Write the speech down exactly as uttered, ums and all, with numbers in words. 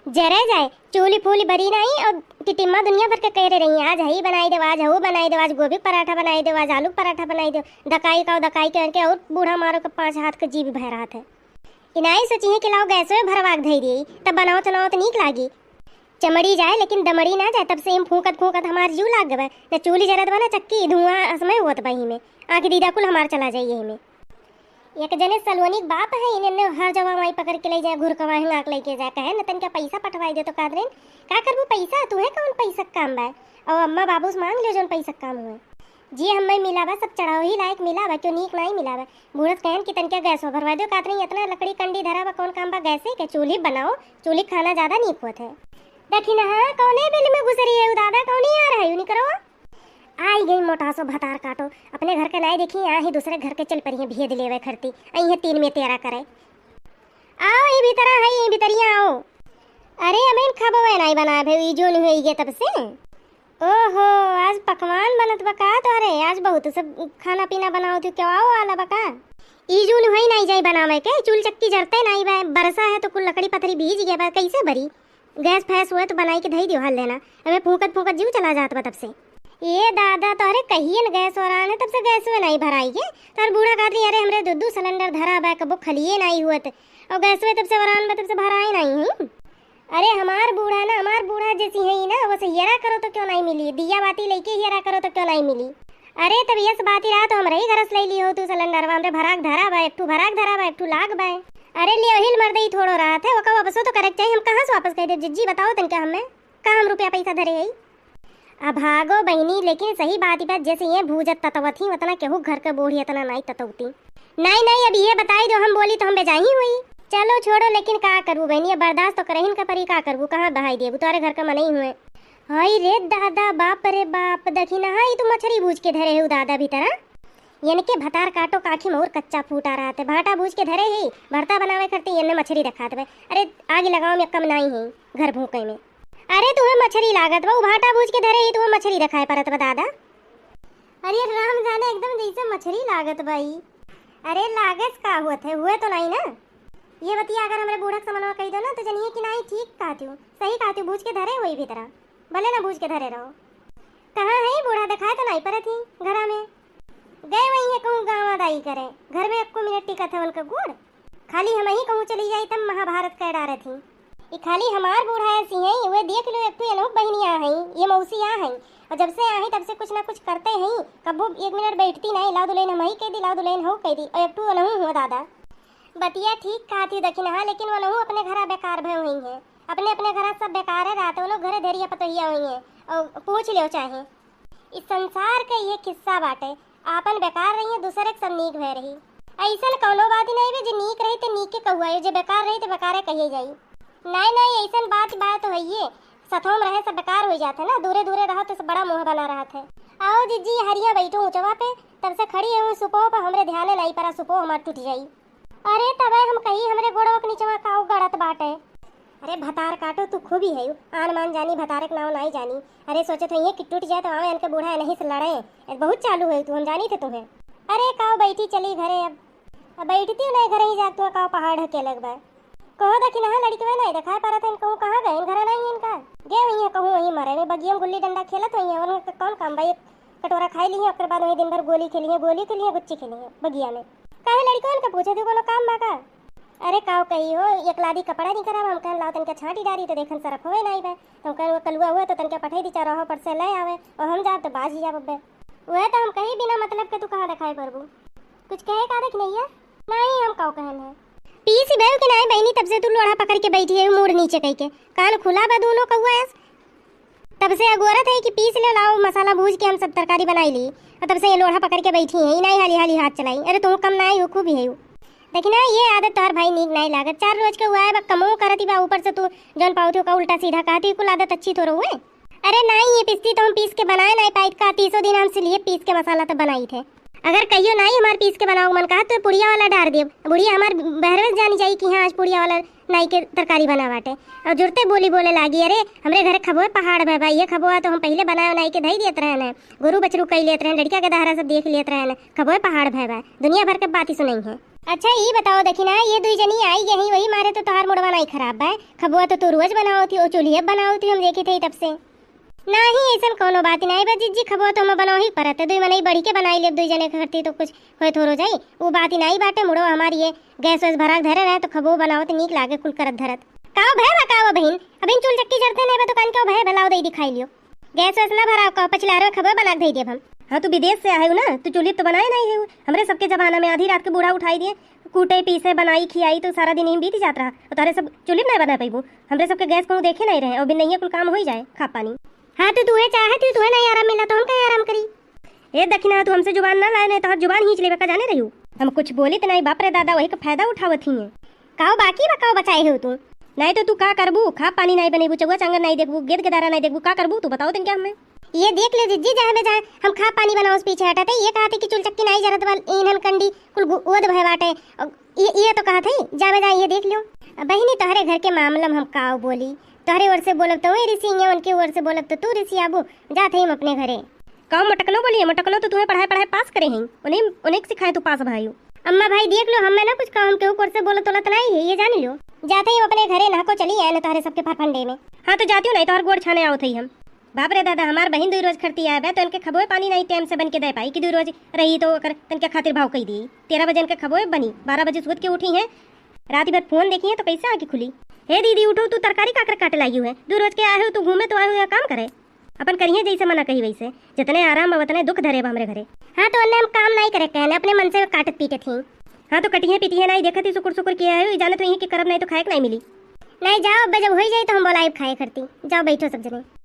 जरे जाए, चूली फूली बरी नाई और टिटिम्मा दुनिया भर के कह रही, "आज हई बनाई देव, आज हऊ बनाई देव, आज गोभी पराठा बनाई देव, आज आलू पराठा बनाई देव।" दकाई का दकाई के करके और बूढ़ा मारो के पाँच हाथ के जीभ भय रहत है। इनाई सोची है कि लाओ गैसवे भरवा के धई दी, तब बनाओ तो नाओ तो नीक लागी। चमड़ी जाए लेकिन दमड़ी ना जाए। तब से हम फूंकत फूंकत हमार जीव लाग गए, न चूली जरत बा न चक्की, धुआं असमय होत बा ही में। आँख दीदा कुल हमार चला जाई यही में। एक जने सलोनी के बाप है, इन्हें ने हर जवा माई पकड़ के ले जाए, घुरकवा है, नाक लेके जाए, कहे न तनका पैसा पठवाई दे तो कादरेन, "का करबू पैसा? तू है कौन पैसा के काम बा?" और अम्मा बाबू से मांग ले जोन पैसा के काम हुए। जी हमें मिला बा, सब चढ़ाव ही लायक मिला बा, क्यों नीक नाई मिला बा। बूढ़त कहन कि तनका गैस भरवा दो, कादरेन इतना लकड़ी कंडी धरा बा, कौन काम बा गैसे के? चूल्ही बनाओ, चूल्ही खाना ज्यादा नीक होत है। देखी ना, हाँ, कौने बिल में घुस रही है उ दादा, कौनी आ रहा है, यू निकरो। आई गई मोटासो भतार काटो, अपने घर के नाई देखी, यहाँ ही दूसरे घर के चल पड़ी है भेद लेवे खरती, आई है तीन में तेरा करे। आओ, ई भीतरा है, ई भीतरिया आओ। अरे, अबेन खाबो है नाई बना भे, ई जोन हुए गे तब से। ओहो, आज पकवान बनत बा का तोहरे? आज बहुत सब खाना पीना बनाओ तू, क्यों आओ वाला बा का? ई जोन हुए नाई जाई बनावे के, चूल चक्की जरते नाई बा, बरसा है तो कुल लकड़ी पथरी भीज गया बा, कैसे बरी? गैस फैस हुए तो बनाई के धई दियो हल देना। हमें फूंकत फूंकत जीव चला जात बा तब से। ए दादा, तोहरे कहिए न गैस वरान है, तब से गैसवे नाई भराई के। तोहर बूढ़ा कहत रही, "अरे, हमरे दू दू सिलेंडर धरा बा, कबो खलिए नाई हुअत। और गैसवे तब से वरान बा, तब से भराए नाई है।" अरे, हमार बूढ़ा ना, हमार बूढ़ा जैसी है ही ना, वो से हियरा करो तो क्यों नाई मिली, दिया बाती लेके हियरा करो तो क्यों नाई मिली। अरे, तब यस बाती रहा तो हमरे ही घर से ले लियो तू सिलेंडरवा, हमरे भराक धरा बा, एक ठू भराक धरा बा, एक ठू लाग बा। अरे, लियो हिल मर्दई थोड़ो रहत है, ओका वापसो तो करे के चाहिए, हम कहाँ से वापस कर देब? जिज्जी बताओ तनका हमें, का हम रुपया पैसा धरे हई? अब भागो बहिनी, लेकिन सही बात बा, जैसे ये भूजत ततवत ही, उतना केहू घर के बूढ़ी इतना नाई ततवती। नाई, नाई, अब ये बताई दो, हम बोली तो हम बेजाही हुई। चलो छोड़ो, लेकिन का करू बहिनी, अब बर्दाश्त तो करहिन का परी, का करबू, कहाँ बहाई देबू, तोरे घर के मनई हुए। हाय रे दादा, बाप रे बाप, देखी ना, हाँ, ई तो मछरी भूज के धरे है उ दादा भीतरा। इनके भतार काटो काखी में और कच्चा फूटा रहत है, भाटा भूज के धरे है, भरता बनावे करते इन्ने मछरी देखात बे। अरे आग लगाओ में कम नाई है घर भूखे में। अरे तुहे मछरी लागत बा, उ भाटा भूज के धरे है, तुहे मछरी देखाए परत बा दादा। अरे राम जाने एकदम जैसे मछरी लागत बा ई। अरे लागस का हुअत है, हुए तो नाई ना। ये बतिया अगर हमरे बूढ़क समनवा कही दो ना तो जनिए कि नाई ठीक कहती हूँ, सही कहती हूँ, भूज के धरे हुई भीतरा। भले ना भूज के धरे रहो। कहाँ है बूढ़ा, देखाए तो नाई परत ही घरा में। गए वही है कहूँ गाँव दाई करे, घर में एक्को मिनट टिकत है उनका गुड़। खाली हम ही कहूँ चली जाई तब महाभारत कह डारत ही। ई खाली हमार बूढ़ा ऐसी है, वे देख लो एक ठो एनहु बहिनी आ है, ये मौसी आ है। और जब से आ है तब से कुछ ना कुछ करते हैं, कबो एक मिनट बैठती नहीं, लाओ दुल्हन हम ही कह दी, लाओ दुल्हन हो कह दी, और एक ठो एनहु हुआ दादा। बतिया ठीक कहती दखिनहा, लेकिन वो नहु अपने घरा बेकार भय हुई है, अपने अपने घरा सब बेकार है, रात वो लोग घरे धरिया पतोहिया हुई है, और पूछ लियो चाहे। इस संसार के ये किस्सा बाटे, आपन बेकार रही है, दूसरे के सब नीक भय रही। ऐसन कौनो बात ही नहीं बे, जे नीक रही ते नीक के कहुआयो, जे बेकार रही ते बेकार कहिए जाई। नहीं नहीं, ऐसन बात बात तो है ये, सथवा में रहे सब बेकार हो जात है ना, दूरे दूरे रहो तो सब बड़ा मोह बना रहत है। आओ जिज्जी, हरिया बैठो ऊंचवा पे, तब से खड़ी है सुपो पे, हमरे ध्यान नहीं पड़ा सुपो हमार टूट जाई। अरे तबे हम कही हमरे गोड़वा के नीचवा काऊ गड़त बाटे। अरे भतार काटो, तू खूबी है, आन मान जानी, भतारे के नाव नाई जानी। अरे सोचत होइए कि टूट जाए तो आवे इनके बूढ़ा नहीं से लड़े। ए, बहुत चालू है तू, हम जानी थे तुम्हें। अरे काऊ बैठी चली घरे अब। अब बैठती नहीं घरे ही जात, तू काऊ पहाड़ है के लग बा। कहो दखिनहा लड़कवे नहीं देखाए पारत है, कहूँ कहाँ गए, घर नहीं है इनका। गए हुई है कहूँ वहीं मरे में, बगिया में गुल्ली डंडा खेलत हुई है, उनका कौन काम बा, एक कटोरा खाई ली है, ओकर बाद वही दिन भर गोली खेली है, गोली खेली है, गुच्ची खेली है बगिया में। काहे लड़कवन के पूछे थे, कोनो काम बा का? अरे काव कही हो, एक लादी कपड़ा नहीं खराब, हम कहन लाओ तनका छांटी डारी तो देखन सरफ होए नहीं बा, तो हम कहन वो कलुआ हुए तो तनका पठे दी चौराहा पर से ले आवे, और हम जाब तो बाज ही जाब अब्बे। वह तो हम कही बिना मतलब के तू कहाँ दिखाई पड़बू? कुछ कहे का देख नहीं है? नहीं, हम काव कहन है। पीसी भयो कि नहीं बहनी, तब से तू लोढ़ा पकड़ के बैठी है, मूड़ नीचे कह के, कान खुला बा दोनों कौआ ऐस। तब से अगोरत है कि पीस ले, लाओ मसाला भूज के हम सब तरकारी बनाई ली। और तब से ये लोढ़ा पकड़ के बैठी है, ई नाई हाली हाली हाथ चलाई। अरे तू कम नाई हो, खूब ही है यू। देखी ना, ये आदत तोहर भाई नीक नाई लागत। चार रोज के हुआ है बा, कमो करत ही बा, ऊपर से तू जौन पावत हो का उल्टा सीधा कहती, कुल आदत अच्छी थोड़ो हुए। अरे नाई, ये पिस्ती तो हम पीस के बनाए नाई पाइत का, तीसों दिन हमसे लिए पीस के मसाला तो बनाई थे। अगर कहियो नाई हमार पीस के बनाओ मन कहा तो पुड़िया वाला डार देब। बुढ़िया हमार बहरवे से जानी जाई कि हाँ आज पुड़िया वाला नाई के तरकारी बना बाटे। और जुरते बोली बोले लागी, "अरे, हमरे घरे खबोए पहाड़ भय बा, ये खबोआ तो हम पहिले बनाए नाई के धई देत रहन है, गोरू बछरू कई लेत रहन, लड़का के दहरा सब देख लेत रहन, खबोए पहाड़ भय बा।" दुनिया भर के बाती सुनई है। अच्छा, ई बताओ दखिना, ये दुई जनी आई गई, वही मारे तो तोहार मुड़वा नाई खराब बा। खबुआ तो तू रोज बनावत ही, ओ चूल्हिया बनावत ही, हम देखी थे तब से। नाही, ऐसन कौनो बात नाही बा जिज्जी, खबुआ तो हम बनाओ ही परत है, दुई मनई बढ़ी के बनाई लेब, दुई जने के करती तो कुछ होए थोरो जाई। उ बात ही नाही बाटे, मुड़वा हमार ये गैस वैस भरा के धरे रहे तो खबुआ बनावत नीक लागे, कुल करत धरत। काव भय बा, काव बहिन, अभिन चूल चक्की जरते नाही बा, दुकान के भय भलाओ दे दिखाई लियो। गैस वैस ना भराव का, पछिला रे खबुआ बना के दे देब हम। हाँ, तू विदेश से आए हो ना, तू चूल्ही तो बनाए नाही है। हमरे सबके जमाना में आधी रात के बूढ़ा उठाई दिए, कूटे, पीसे, बनाई, खियाई, तो सारा दिन यहीं बीत जात रहा। और तोहरे सब चूल्ही नहीं बना पैबू। हमरे सबके गैस कहूँ देखे नहीं रहे, और बिन नहीं कुल काम हो ही जाए, खा पानी। हाँ, तो तुहे चाहे थी, तुहे नहीं आराम मिला, तो हम कहीं आराम करी? ए दखिना, तू हमसे जुबान ना लाए, नहीं तोहर जुबान खींच लेबे का, जाने रही। हम कुछ बोली तो नहीं, बाप रे दादा, वही का फायदा उठावत ही है। काव बाकी बा, काव बचाए हो तू? नहीं तो तू का करबू? खा पानी नहीं बनेबू, चौवा चांगर नहीं देखबू, गेद गेदारा नहीं देखबू, का करबू तू? बताओ तन क्या हमें? ये देख ले जिज्जी, जहाँ में जहाँ हम खा पानी बनाओ, उस पीछे हटत है। ये कहते कि चूल चक्की नहीं जरत बा, ईंधन कंडी कुल गु-, ओद भय बाटे। और ये, ये तो कहत है, जा में जा, ये देख लियो। अब बहिनी, तोहरे घर के मामला में हम काव बोली? तोहरे ओर से बोलब तो वही रिसी, ये उनके ओर से बोलब तो तू रिसी आबू। जात है हम अपने घरे। काव मोटकनो बोलिए, मोटकनो तो तुम्हें पढ़ाए पढ़ाए पास करे हैं, उन्हें, उन्हें सिखाए तू पास भाई। अम्मा भाई देख लो, हमें ना कुछ काम, केहू कोर से बोलत तोलत नहीं है, ये जान लो। जाते ही हम अपने घरे नहको चली आए न तोहरे सबके फरफंडे में। हाँ तो जाती हूँ, नहीं तो हर गोड़ छाने आओ थे हम। बाप रे दादा, हमार बहिन दुई रोज खरती आए बे, तो इनके खबोए पानी नहीं टाइम से बन के दे पाई कि दुई रोज रही तो ओकर तनके खातिर भाव कही दी। तेरह बजे इनके खबोए बनी, बारह बजे सूत के उठी हैं, रात भर फोन देखी हैं तो कैसे आँखी खुली? हे दीदी उठो, तू तरकारी काकर काटे लागी है, दुई रोज के आए हो तू घूमे तो आए हो या काम करे? अपन करिहे जैसे मना कही वैसे, जितने आराम बा उतने दुख धरे बा हमरे घरे। हाँ तो अन्ने हम काम नहीं करे कहने, अपने मन से काटत पीटत ही। हाँ तो कटिहे पीटिहे नहीं देखत ही सुकुर सुकुर किया है, जानत रही कि करब नहीं तो खाए के नहीं मिली। नहीं जाओ, अब जब होई जाए तो हम बोलाइब खाए करती। जाओ बैठो सब जने।